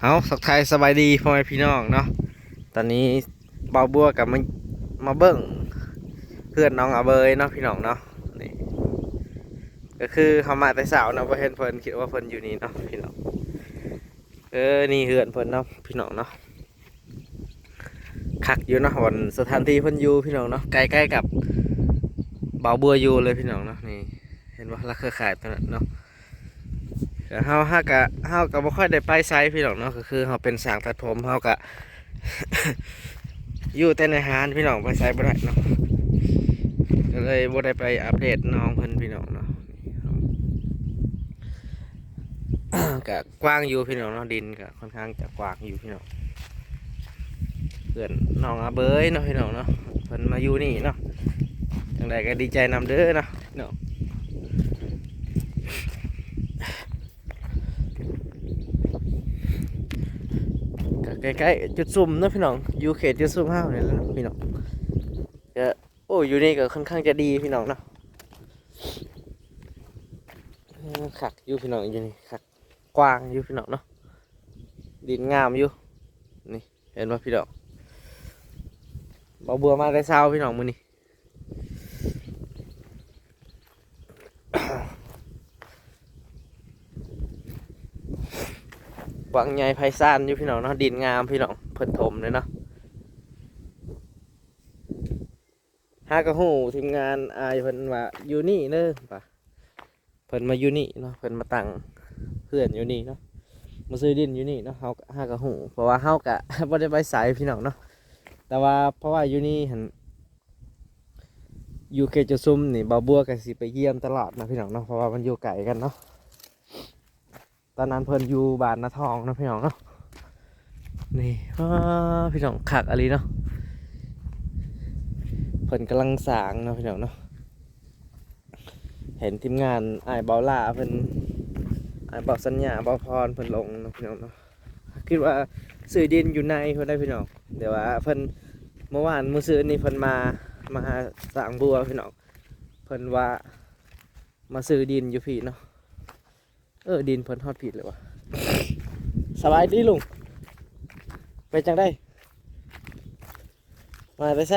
ເອົາ ທັກທາຍສະບາຍດີພໍ່ແມ່ພີ່ນ້ອງເນາະ. ຕອນນີ້ບ່າວບົວກໍມາ ມາເບິ່ງເຮືອນນ້ອງອາເບີຍເນາະພີ່ນ້ອງເນາະ. ນີ້ກໍຄືເຮົາມາແຕ່ເຊົ້າເນາະ ບໍ່ເຫັນເພິ່ນ ຄິດວ່າເພິ່ນຢູ່ນີ້ເນາະພີ່ນ້ອງ. ເອີ ນີ້ເຮືອນເພິ່ນເນາະພີ່ນ້ອງເນາະ. ຄັກຢູ່ເນາະ ບ່ອນສະຖານທີ່ເພິ່ນຢູ່ພີ່ນ້ອງເນາະ ໃກ້ໆກັບບ່າວບົວຢູ່ເລີຍພີ່ນ້ອງເນາະ. ນີ້ເຫັນບໍ່ ລະເຄືອຂ່າຍຕົວນັ້ນເນາະ. ແຕ່ເຮົາ ເຮົາກະ ເຮົາກະບໍ່ຄ່ອຍໄດ້ໄປໃສພີ່ນ້ອງເນາະ ກໍຄືເຮົາເປັນຊ່າງຕັດຜົມ ເຮົາກະຢູ່ແຕ່ໃນຮ້ານພີ່ນ້ອງ ໄປໃສບໍ່ໄດ້ເນາະ ກໍເລີຍບໍ່ໄດ້ໄປອັບເດດນ້ອງເພິ່ນພີ່ນ້ອງເນາະ. ກະກວ້າງຢູ່ພີ່ນ້ອງເນາະ ດິນກະຄ່ອນຂ້າງຈະກວ້າງຢູ່ພີ່ນ້ອງ. ເພື່ອນນ້ອງອາເບີຍເນາະພີ່ນ້ອງເນາະ ເພິ່ນມາຢູ່ນີ້ເນາະ ຈັ່ງໃດກໍດີໃຈນຳເດີເນາະພີ່ນ້ອງ. ກໍໃກ້ໆຈຸດຊຸມເນາະພີ່ນ້ອງ ຢູ່ເຂດຈຸດຊຸມເຮົານີ້ແຫຼະເນາະພີ່ນ້ອງ. ກໍ ໂອ້ ຢູ່ນີ້ກໍຄ່ອນຂ້າງຈະດີພີ່ນ້ອງເນາະ. ເອີ ຄັກຢູ່ພີ່ນ້ອງ ຢູ່ນີ້ຄັກ ກວ້າງຢູ່ພີ່ນ້ອງເນາະ ດິນງາມຢູ່. ນີ້ເຫັນບໍ່ພີ່ນ້ອງ ບ່າວບົວມາແຕ່ເຊົ້າພີ່ນ້ອງມື້ນີ້. ກວ້າງໃຫຍ່ໄພສານຢູ່ພີ່ນ້ອງເນາະ ດິນງາມພີ່ນ້ອງ ເພິ່ນຖົມເລີຍເນາະ. ຫາກໍຮູ້ທີມງານອ້າຍເພິ່ນວ່າຢູ່ນີ້ເດີ ວ່າເພິ່ນມາຢູ່ນີ້ເນາະ ເພິ່ນມາຕັ້ງເຮືອນຢູ່ນີ້ເນາະ ມາຊື້ດິນຢູ່ນີ້ເນາະ. ເຮົາ ຫາກໍຮູ້ ເພາະວ່າເຮົາກະບໍ່ໄດ້ໄປໃສພີ່ນ້ອງເນາະ ແຕ່ວ່າເພາະວ່າຢູ່ນີ້ຫັ້ນ ຢູ່ເຂດຈຸດຊຸມນີ້ ບ່າວບົວກໍຊິໄປຢ້ຽມຕະຫຼອດນະພີ່ນ້ອງເນາະ ເພາະວ່າມັນຢູ່ໄກກັນເນາະ. ຕອນນັ້ນເພິ່ນຢູ່ບ້ານນາທອງເນາະພີ່ນ້ອງເນາະ. ນີ້ ອ້າ ພີ່ນ້ອງ ຄັກອີ່ຫຼີເນາະ ເພິ່ນກຳລັງສ້າງເນາະພີ່ນ້ອງເນາະ. ເຫັນທີມງານອ້າຍເບົາຫຼ້າເພິ່ນ ອ້າຍເບົາສັນຍາ ເບົາພອນເພິ່ນລົງເນາະພີ່ນ້ອງເນາະ. ຄິດວ່າຊື້ດິນຢູ່ໃນເພິ່ນໄດ້ພີ່ນ້ອງ ແຕ່ວ່າເພິ່ນ ເມື່ອວານມື້ຊືນນີ້ເພິ່ນມາ ມາຫາຊ່າງບົວພີ່ນ້ອງ ເພິ່ນວ່າມາຊື້ດິນຢູ່ພີ້ເນາະ. ເອີ ດິນເພິ່ນຮອດພີ້ແລ້ວຫວາ. ສະບາຍດີລຸງ ເປັນຈັ່ງໃດ ມາແຕ່ໃສ?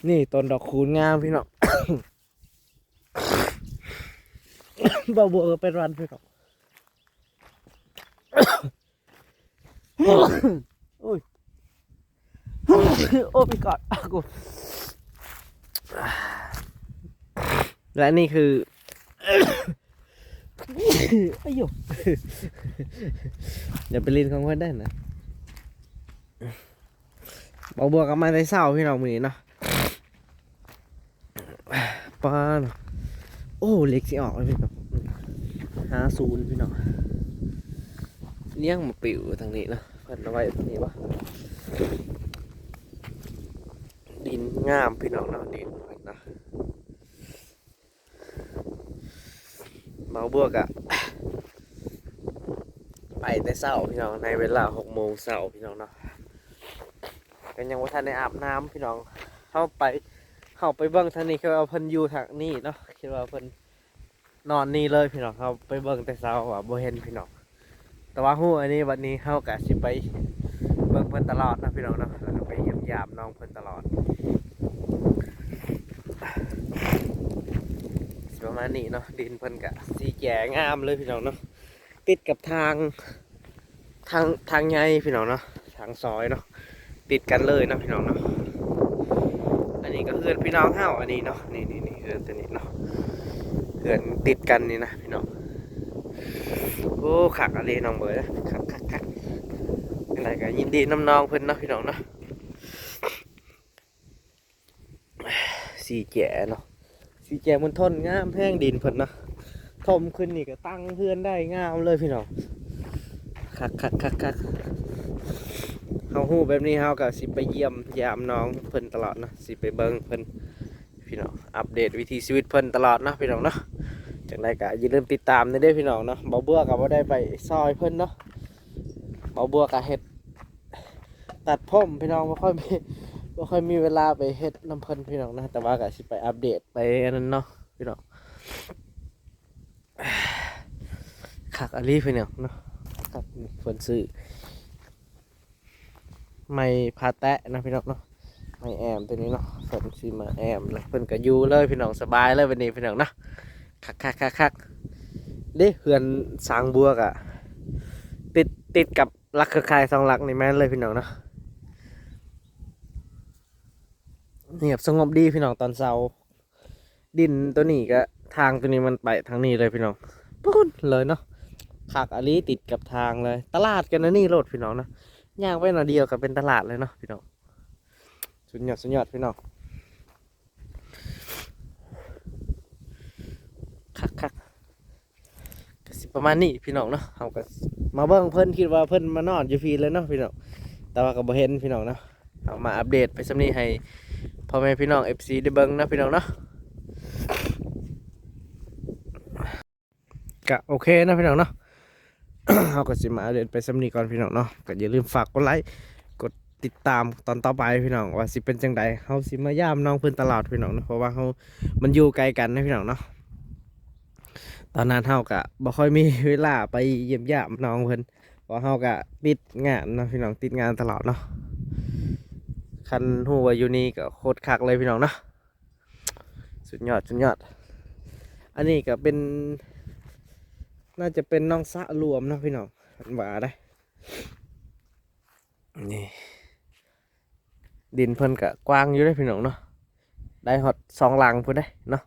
ນີ້ຕົ້ນດອກຄູນງາມພີ່ນ້ອງ. ບ່າວບົວກໍເປັນຫວັດຄືກັນ. ໂອ້ຍ ໂອ້ຍ my god ແລະນີ້ຄື ອາຍຸ ຢ່າໄປຫຼິ້ນຂອງເພິ່ນໄດ້ນະ. ບ່າວບົວກໍມາແຕ່ເຊົ້າພີ່ນ້ອງມື້ນີ້ເນາະ. ປ້າເນາະ ໂອ້ ເລກຊິອອກແລ້ວພີ່ນ້ອງ ຫ້າສູນພີ່ນ້ອງ. ນຽງມາປິວທາງນີ້ເນາະ ເພິ່ນເອົາໄວ້ທາງນີ້ບໍ່. ດິນງາມພີ່ນ້ອງເນາະ ດິນເພິ່ນເນາະ. ບ່າວບົວກະໄປແຕ່ເຊົ້າພີ່ນ້ອງ ໃນເວລາຫົກໂມງເຊົ້າພີ່ນ້ອງເນາະ. ກໍຍັງບໍ່ທັນໄດ້ອາບນ້ຳພີ່ນ້ອງ. ເຮົາໄປ ເຮົາໄປເບິ່ງທາງນີ້ ຄືວ່າເພິ່ນຢູ່ທາງນີ້ເນາະ ຄິດວ່າເພິ່ນນອນນີ້ເລີຍພີ່ນ້ອງ. ເຮົາໄປເບິ່ງແຕ່ເຊົ້າວ່າບໍ່ເຫັນພີ່ນ້ອງ. ແຕ່ວ່າຮູ້ອັນນີ້ ບັດນີ້ເຮົາກະຊິໄປເບິ່ງເພິ່ນຕະຫຼອດເນາະພີ່ນ້ອງເນາະ ແລ້ວກໍໄປຢ້ຽມຢາມນ້ອງເພິ່ນຕະຫຼອດ. ຊິປະມານນີ້ເນາະ ດິນເພິ່ນກະສີແຈງາມເລີຍພີ່ນ້ອງເນາະ ຕິດກັບທາງ ທາງ ທາງໃຫຍ່ພີ່ນ້ອງເນາະ ທາງຊອຍເນາະ ຕິດກັນເລີຍເນາະພີ່ນ້ອງເນາະ. ອັນນີ້ກໍເຮືອນພີ່ນ້ອງເຮົາອັນນີ້ເນາະ ນີ້ໆໆ ເຮືອນຕົວນີ້ເນາະ ເຮືອນຕິດກັນນີ້ນະພີ່ນ້ອງ. ໂອ້ ຄັກອີ່ຫຼີນ້ອງເບີຍ ຄັກໆໆ. ຈັ່ງໃດກໍຍິນດີນຳນ້ອງເພິ່ນເນາະພີ່ນ້ອງເນາະ. ສີແຈເນາະ ສີແຈມັນທົນງາມແຮງ ດິນເພິ່ນນະ ຖົມຂຶ້ນນີ້ກໍຕັ້ງເຮືອນໄດ້ງາມເລີຍພີ່ນ້ອງ. ຄັກໆໆໆ. ເຮົາຮູ້ແບບນີ້ເຮົາກໍຊິໄປຢ້ຽມຢາມນ້ອງເພິ່ນຕະຫຼອດເນາະ ຊິໄປເບິ່ງເພິ່ນພີ່ນ້ອງ ອັບເດດວິຖີຊີວິດເພິ່ນຕະຫຼອດເນາະພີ່ນ້ອງເນາະ. ຈັ່ງໃດກໍຢ່າລືມຕິດຕາມແດ່ເດີພີ່ນ້ອງເນາະ. ບ່າວບົວກໍບໍ່ໄດ້ໄປຊ່ອຍເພິ່ນເນາະ ບ່າວບົວກໍເຮັດ ຕັດຜົມພີ່ນ້ອງ ບໍ່ຄ່ອຍມີ ບໍ່ຄ່ອຍມີເວລາໄປເຮັດນຳເພິ່ນພີ່ນ້ອງນະ ແຕ່ວ່າກໍຊິໄປອັບເດດໄປອັນນັ້ນເນາະພີ່ນ້ອງ. ຄັກອີ່ຫຼີພີ່ນ້ອງເນາະ ຄັກ. ເພິ່ນຊື້ໄມ້ຜ້າແຕະເນາະພີ່ນ້ອງເນາະ ໄມ້ແອ້ມໂຕນີ້ເນາະ ເພິ່ນຊື້ມາແອ້ມ ແລ້ວເພິ່ນກໍຢູ່ເລີຍພີ່ນ້ອງ ສະບາຍເລີຍບັດນີ້ພີ່ນ້ອງເນາະ. ຄັກໆໆໆ ເດ້ ເຮືອນສາງບົວກະຕິດ ຕິດກັບຫຼັກເຄືອຂ່າຍສອງຫຼັກນີ້ແມ່ນເລີຍພີ່ນ້ອງເນາະ. ງຽບສະຫງົບດີພີ່ນ້ອງຕອນເຊົ້າ. ດິນໂຕນີ້ກະ ທາງໂຕນີ້ມັນໄປທາງນີ້ເລີຍພີ່ນ້ອງ ພຸ້ນເລີຍເນາະ. ຄັກອີ່ຫຼີ ຕິດກັບທາງເລີຍ ຕະຫຼາດກັນອັນນີ້ໂລດພີ່ນ້ອງເນາະ ຍ່າງໄປໜ້ອຍດຽວກໍເປັນຕະຫຼາດເລີຍເນາະພີ່ນ້ອງ. ສຸດຍອດ ສຸດຍອດພີ່ນ້ອງ ຄັກໆ. ກໍຊິປະມານນີ້ພີ່ນ້ອງເນາະ ເຮົາກໍມາເບິ່ງເພິ່ນ ຄິດວ່າເພິ່ນມານອນຢູ່ພີ້ແລ້ວເນາະພີ່ນ້ອງ ແຕ່ວ່າກໍບໍ່ເຫັນພີ່ນ້ອງເນາະ. ເຮົາມາອັບເດດໄປສ່ຳນີ້ໃຫ້ພໍ່ແມ່ພີ່ນ້ອງ ເອັຟຊີ ໄດ້ເບິ່ງເນາະພີ່ນ້ອງເນາະ. ກະໂອເຄເນາະພີ່ນ້ອງເນາະ ເຮົາກໍຊິມາອັບເດດໄປສ່ຳນີ້ກ່ອນພີ່ນ້ອງເນາະ. ກໍຢ່າລືມຝາກກົດໄລ ກົດຕິດຕາມຕອນຕໍ່ໄປພີ່ນ້ອງ ວ່າຊິເປັນຈັ່ງໃດ. ເຮົາຊິມາຢາມນ້ອງເພິ່ນຕະຫຼອດພີ່ນ້ອງເນາະ ເພາະວ່າເຮົາ ມັນຢູ່ໄກກັນນະພີ່ນ້ອງເນາະ. ຕອນນັ້ນເຮົາກະບໍ່ຄ່ອຍມີເວລາໄປຢ້ຽມຢາມນ້ອງເພິ່ນ ເພາະເຮົາກະຕິດງານເນາະພີ່ນ້ອງ ຕິດງານຕະຫຼອດເນາະ. ຄັນຮູ້ວ່າຢູ່ນີ້ກໍໂຄດຄັກເລີຍພີ່ນ້ອງເນາະ ສຸດຍອດ ສຸດຍອດ. ອັນນີ້ກໍເປັນ ໜ້າຈະເປັນໜອງສະລວມເນາະພີ່ນ້ອງ ເພິ່ນວ່າໄດ໋. ນີ້ ດິນເພິ່ນກະກວ້າງຢູ່ເດ້ພີ່ນ້ອງເນາະ ໄດ້ຮອດສອງຫຼັງພຸ້ນເດ້ເນາະ.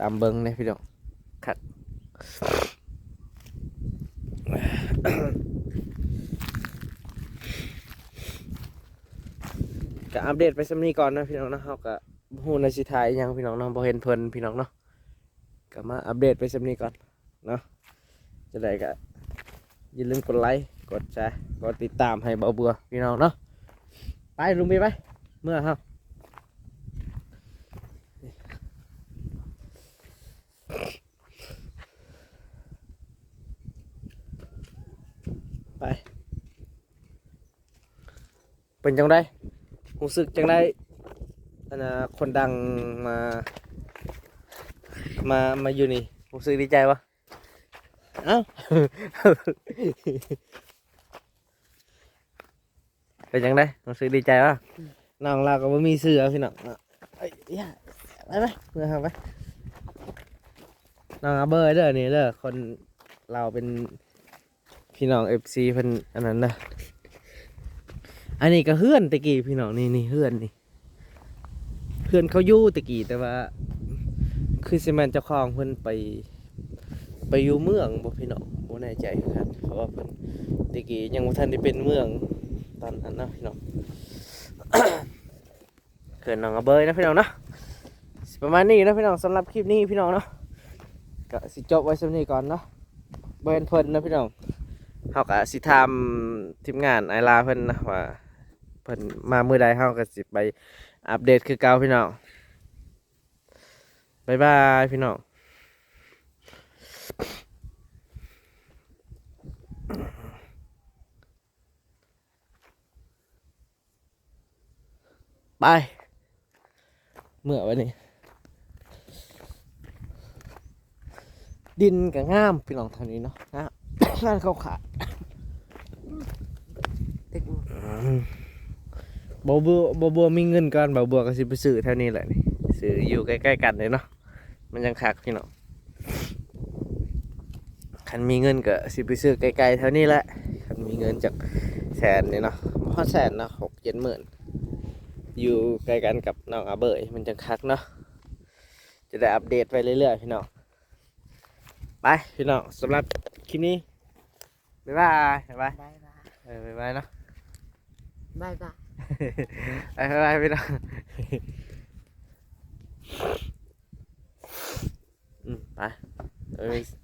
ຕາມເບິ່ງເດ້ພີ່ນ້ອງ ຄັກ ກະອັບເດດໄປສ່ຳນີ້ກ່ອນເນາະພີ່ນ້ອງເນາະ. ເຮົາກະບໍ່ຮູ້ວ່າຊິຖ່າຍອີ່ຫຍັງພີ່ນ້ອງເນາະ ບໍ່ເຫັນເພິ່ນພີ່ນ້ອງເນາະ. ກໍມາອັບເດດໄປສ່ຳນີ້ກ່ອນເນາະ. ຈັ່ງໃດກໍຢ່າລືມກົດໄລ ກົດແຊ ກົດຕິດຕາມໃຫ້ເບົາບົວພີ່ນ້ອງເນາະ. ໄປລຸງບີໄປ ເມືອເຮົາ ໄປ. ເປັນຈັ່ງໃດ? ຮູ້ສຶກຈັ່ງໃດ? ອັນນ່າ ຄົນດັງມາ ມາ ມາຢູ່ນີ້ ຮູ້ສຶກດີໃຈບໍ່? ເອົ້າ ເປັນຈັ່ງໃດ? ຮູ້ສຶກດີໃຈບໍ່? ອືມ ນ້ອງລາວກໍບໍ່ມີເສື້ອພີ່ນ້ອງເນາະ. ເອີຍ ໄປ ໄປ ເມືອເຮົາໄປ. ນ້ອງອາເບີເດີ ນີ້ເດີ ຄົນລາວເປັນ ພີ່ນ້ອງ ເອັຟຊີ ເພິ່ນອັນນັ້ນນະ. ອັນນີ້ກໍເຮືອນແຕ່ກີ້ພີ່ນ້ອງ ນີ້ ນີ້ເຮືອນນີ້ ເຮືອນເຂົາຢູ່ແຕ່ກີ້ ແຕ່ວ່າຄືຊິແມ່ນເຈົ້າຂອງເພິ່ນໄປ ໄປຢູ່ເມືອງບໍ່ພີ່ນ້ອງ ບໍ່ແນ່ໃຈຄືກັນ ເພາະວ່າເພິ່ນແຕ່ກີ້ຍັງບໍ່ທັນໄດ້ເປັນເມືອງຕອນນັ້ນເນາະພີ່ນ້ອງ. ເຂື່ອນໜອງອາເບີຍເນາະພີ່ນ້ອງເນາະ. ຊິປະມານນີ້ເນາະພີ່ນ້ອງ ສຳລັບຄລິບນີ້ພີ່ນ້ອງເນາະ ກະຊິຈົບໄວ້ສ່ຳນີ້ກ່ອນເນາະ. ບໍ່ເຫັນເພິ່ນເນາະພີ່ນ້ອງ ເຮົາກະຊິຖາມທີມງານອ້າຍລາເພິ່ນເນາະ ວ່າເພິ່ນມາມື້ໃດ ເຮົາກະຊິໄປອັບເດດຄືເກົ່າພີ່ນ້ອງ. ບາຍບາຍພີ່ນ້ອງ. ໄປ ເມືອບັດນີ້. ດິນກໍງາມພີ່ນ້ອງ ທາງນີ້ເນາະ ງາມ ງາມຂາວຂາວ. ບໍ່ບົວ ບໍ່ບົວມີເງິນກ່ອນ ບໍ່ບົວກໍຊິໄປຊື້ແຖວນີ້ແຫຼະນີ້ ຊື້ຢູ່ໃກ້ໆກັນເດ້ເນາະ ມັນຈັ່ງຄັກພີ່ນ້ອງ. ຄັນມີເງິນກໍຊິໄປຊື້ໃກ້ໆແຖວນີ້ແຫຼະ ຄັນມີເງິນຈັກແສນນີ້ເນາະ ບໍ່ຮອດແສນເນາະ ຫົກເຈັດໝື່ນ ຢູ່ໃກ້ກັນກັບນ້ອງອາເບີຍ ມັນຈັ່ງຄັກເນາະ. ຈະໄດ້ອັບເດດໄປເລື້ອຍໆພີ່ນ້ອງ. ໄປພີ່ນ້ອງ ສຳລັບຄລິບນີ້ ບາຍບາຍ ບາຍບາຍ ບາຍບາຍ ເອີ ບາຍບາຍເນາະ ບາຍບາຍ ໄປ ບາຍບາຍພີ່ນ້ອງ. ອືມ ໄປ ເອີ